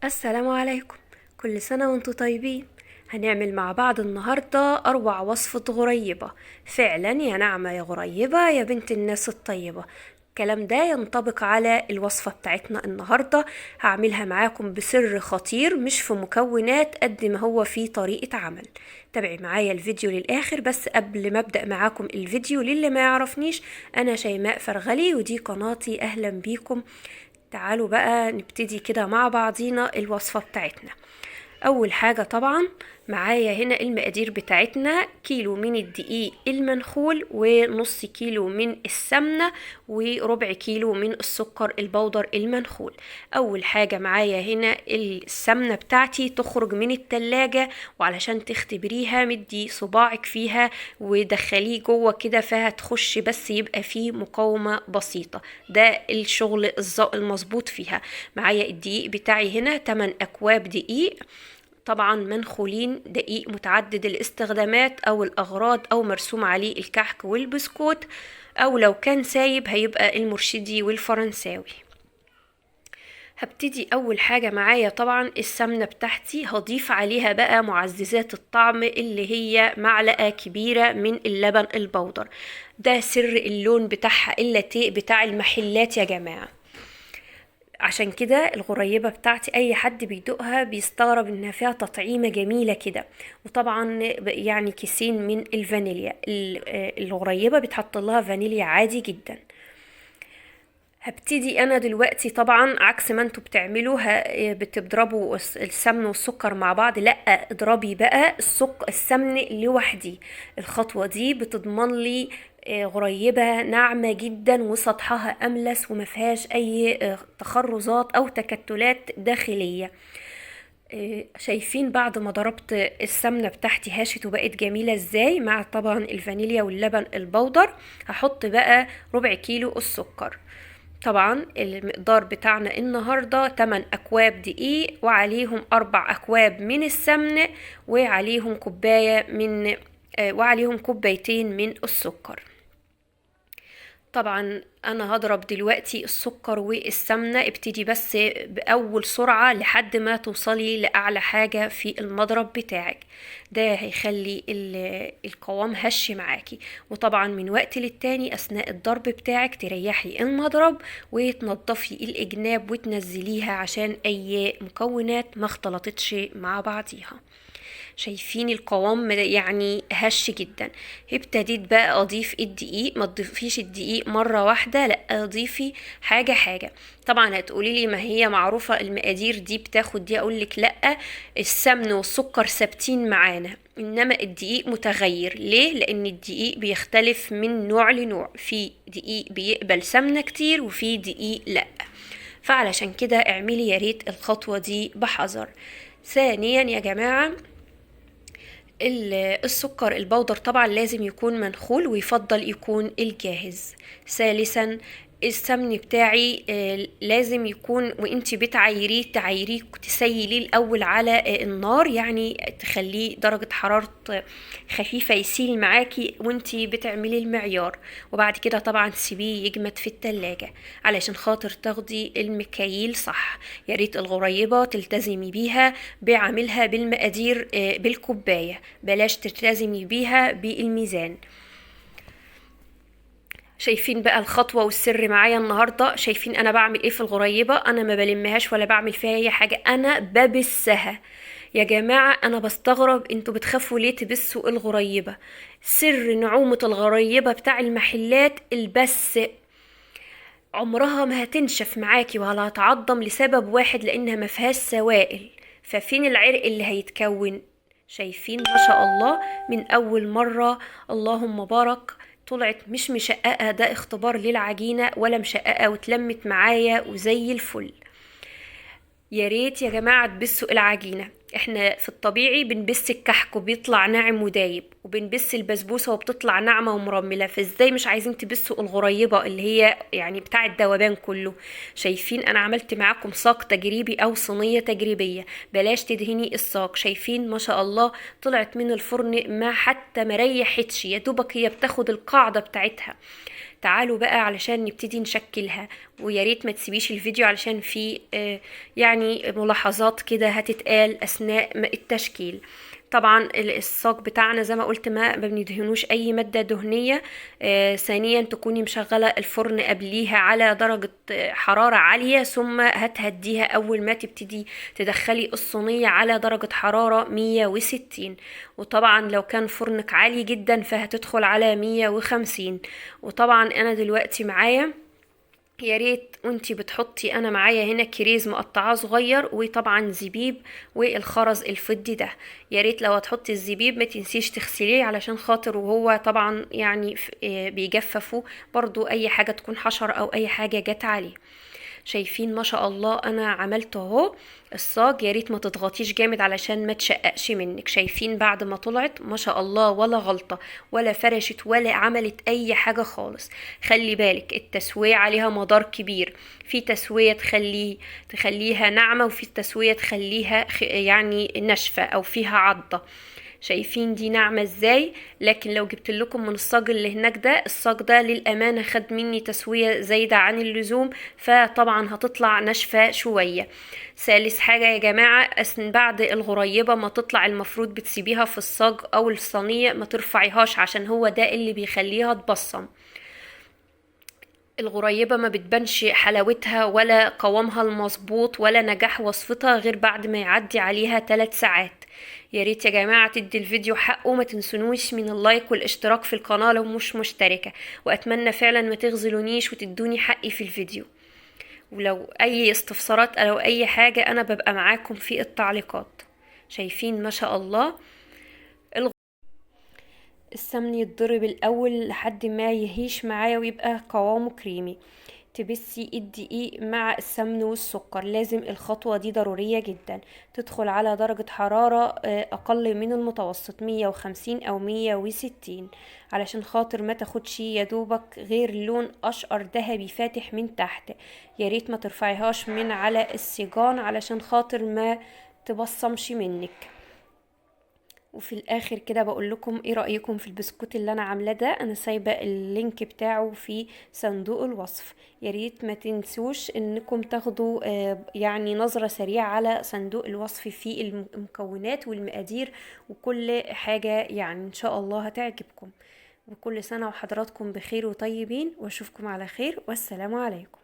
السلام عليكم، كل سنة وانتم طيبين. هنعمل مع بعض النهاردة أروع وصفة غريبة. فعلا يا نعمة يا غريبة يا بنت الناس الطيبة، الكلام ده ينطبق على الوصفة بتاعتنا النهاردة. هعملها معاكم بسر خطير، مش في مكونات قد ما هو في طريقة عمل. تابعي معايا الفيديو للآخر. بس قبل ما أبدأ معاكم الفيديو، للي ما يعرفنيش، أنا شيماء فرغلي ودي قناتي، أهلا بيكم. تعالوا بقى نبتدي كده مع بعضينا الوصفة بتاعتنا. أول حاجة طبعا معايا هنا المقادير بتاعتنا: كيلو من الدقيق المنخول، ونص كيلو من السمنة، وربع كيلو من السكر البودر المنخول. أول حاجة معايا هنا السمنة بتاعتي تخرج من التلاجة، وعلشان تختبريها مدي صباعك فيها ودخليه جوه كده فهتخش، بس يبقى فيه مقاومة بسيطة. ده الشغل المظبوط فيها. معايا الدقيق بتاعي هنا 8 أكواب دقيق، طبعا منخولين، دقيق متعدد الاستخدامات او الاغراض، او مرسوم عليه الكحك والبسكوت، او لو كان سايب هيبقى المرشدي والفرنساوي. هبتدي اول حاجة معايا طبعا السمنة بتاعتي، هضيف عليها بقى معززات الطعم اللي هي معلقة كبيرة من اللبن البودر. ده سر اللون بتاعها اللاتيه بتاع المحلات يا جماعة. عشان كده الغريبة بتاعتي اي حد بيدوقها بيستغرب انها فيها تطعيمة جميلة كده. وطبعا يعني كيسين من الفانيليا، الغريبة بتحط لها فانيليا عادي جدا. هبتدي انا دلوقتي طبعا عكس ما انتوا بتعملوا، بتضربوا السمن والسكر مع بعض. لا، اضربي بقى السمن لوحدي. الخطوة دي بتضمن لي غريبة ناعمة جدا وسطحها أملس وما فيهاش أي تخرزات أو تكتلات داخلية. شايفين بعد ما ضربت السمنة بتاعتي هاشت وبقت جميلة ازاي، مع طبعا الفانيليا واللبن البودر. هحط بقى ربع كيلو السكر. طبعا المقدار بتاعنا النهاردة 8 أكواب دقيق، وعليهم 4 أكواب من السمن، وعليهم كوباية من وعليهم كوبايتين من السكر. طبعا انا هضرب دلوقتي السكر والسمنة. ابتدي بس باول سرعة لحد ما توصلي لاعلى حاجة في المضرب بتاعك، ده هيخلي القوام هش معاكي. وطبعا من وقت للتاني اثناء الضرب بتاعك تريحي المضرب وتنضفي الاجناب وتنزليها عشان اي مكونات ما اختلطتش مع بعضيها. شايفين القوام يعني هش جدا. ابتديت بقى اضيف الدقيق. ما تضيفيش الدقيق مرة واحدة، لا اضيفي حاجة حاجة. طبعا هتقولي لي ما هي معروفة المقادير دي بتاخد دي، اقول لك لا، السمن والسكر ثابتين معانا، انما الدقيق متغير. ليه؟ لان الدقيق بيختلف من نوع لنوع، في دقيق بيقبل سمنة كتير وفي دقيق لا، فعلشان كده اعملي يا ريت الخطوة دي بحذر. ثانيا يا جماعة، السكر البودر طبعا لازم يكون منخول ويفضل يكون الجاهز. ثالثا السمن بتاعي لازم يكون وانتي بتعايريه تعايريه تسيليه الاول على النار، يعني تخليه درجة حرارة خفيفة يسيل معاكي وانتي بتعملي المعيار، وبعد كده طبعا تسيبيه يجمد في التلاجة علشان خاطر تاخدي المكاييل صح. يا ريت الغريبة تلتزمي بيها بعملها بالمقادير بالكوباية، بلاش تلتزمي بيها بالميزان. شايفين بقى الخطوة والسر معايا النهاردة؟ شايفين انا بعمل ايه في الغريبة؟ انا ما بلمهاش ولا بعمل فيها اي حاجة، انا ببسها يا جماعة. انا بستغرب انتوا بتخافوا ليه تبسوا الغريبة. سر نعومة الغريبة بتاع المحلات البس، عمرها ما هتنشف معاكي ولا هتعضم لسبب واحد، لانها ما فيهاش سوائل، ففين العرق اللي هيتكون؟ شايفين ما شاء الله من اول مرة، اللهم بارك، طلعت مش مشققة. ده اختبار للعجينة، ولا مشققة وتلمت معايا وزي الفل. يا ريت يا جماعة تبسوا العجينة. احنا في الطبيعي بنبس الكحك وبيطلع ناعم ودايب، وبنبس البسبوسة وبتطلع ناعمة ومرملة، فازاي مش عايزين تبسوا الغريبة اللي هي يعني بتاع الذوبان كله؟ شايفين انا عملت معاكم صاج تجريبي او صينية تجريبية، بلاش تدهني الصاج. شايفين ما شاء الله طلعت من الفرن ما حتى ما ريحتش، يا دوبك هي بتاخد القاعدة بتاعتها. تعالوا بقى علشان نبتدي نشكلها، ويا ريت ما تسيبيش الفيديو علشان في يعني ملاحظات كده هتتقال اثناء التشكيل. طبعا الصاج بتاعنا زي ما قلت ما بندهنوش اي مادة دهنية. ثانيا تكوني مشغلة الفرن قبليها على درجة حرارة عالية، ثم هتهديها اول ما تبتدي تدخلي الصينية على درجة حرارة 160. وطبعا لو كان فرنك عالي جدا فهتدخل على 150. وطبعا انا دلوقتي معايا، يا ريت وانتي بتحطي، انا معايا هنا كريز مقطعاه صغير، وطبعا زبيب والخرز الفضي ده. يا ريت لو هتحطي الزبيب ما تنسيش تغسليه علشان خاطر وهو طبعا يعني بيجففه برضو، اي حاجة تكون حشرة او اي حاجة جت عليه. شايفين ما شاء الله انا عملته اهو الصاج. يا ريت ما تضغطيش جامد علشان ما تشققش منك. شايفين بعد ما طلعت ما شاء الله ولا غلطة ولا فرشت ولا عملت اي حاجة خالص. خلي بالك التسوية عليها مدار كبير، في تسوية تخليها ناعمة، وفي تسوية تخليها يعني ناشفة او فيها عضة. شايفين دي ناعمة ازاي؟ لكن لو جبت لكم من الصاج اللي هناك ده، الصاج ده للأمانة خد مني تسوية زايدة عن اللزوم، فطبعا هتطلع ناشفة شوية. ثالث حاجة يا جماعة، بعد الغريبة ما تطلع المفروض بتسيبيها في الصاج او الصينية، ما ترفعيهاش عشان هو ده اللي بيخليها تبصم. الغريبة ما بتبانش حلاوتها ولا قوامها المظبوط ولا نجاح وصفتها غير بعد ما يعدي عليها 3 ساعات. يا ريت يا جماعة تدي الفيديو حقه، ما تنسونوش من اللايك والاشتراك في القناة لو مش مشتركة، واتمنى فعلا ما تغزلونيش وتدوني حقي في الفيديو. ولو اي استفسارات او اي حاجة انا ببقى معاكم في التعليقات. شايفين ما شاء الله السمن يتضرب الاول لحد ما يهيش معايا ويبقى قوامه كريمي. تبسي الدقيق مع السمن والسكر، لازم الخطوة دي ضرورية جدا. تدخل على درجة حرارة اقل من المتوسط 150 او 160 علشان خاطر ما تاخدش يدوبك غير لون اشقر ذهبي فاتح من تحت. يا ريت ما ترفعيهاش من على السيجان علشان خاطر ما تبصمش منك. وفي الاخر كده بقول لكم ايه رايكم في البسكوت اللي انا عاملاه ده؟ انا سايبه ال link بتاعه في صندوق الوصف. يا ريت ما تنسوش انكم تاخدوا يعني نظره سريعة على صندوق الوصف في المكونات والمقادير وكل حاجة، يعني ان شاء الله هتعجبكم. وكل سنة وحضراتكم بخير وطيبين، واشوفكم على خير، والسلام عليكم.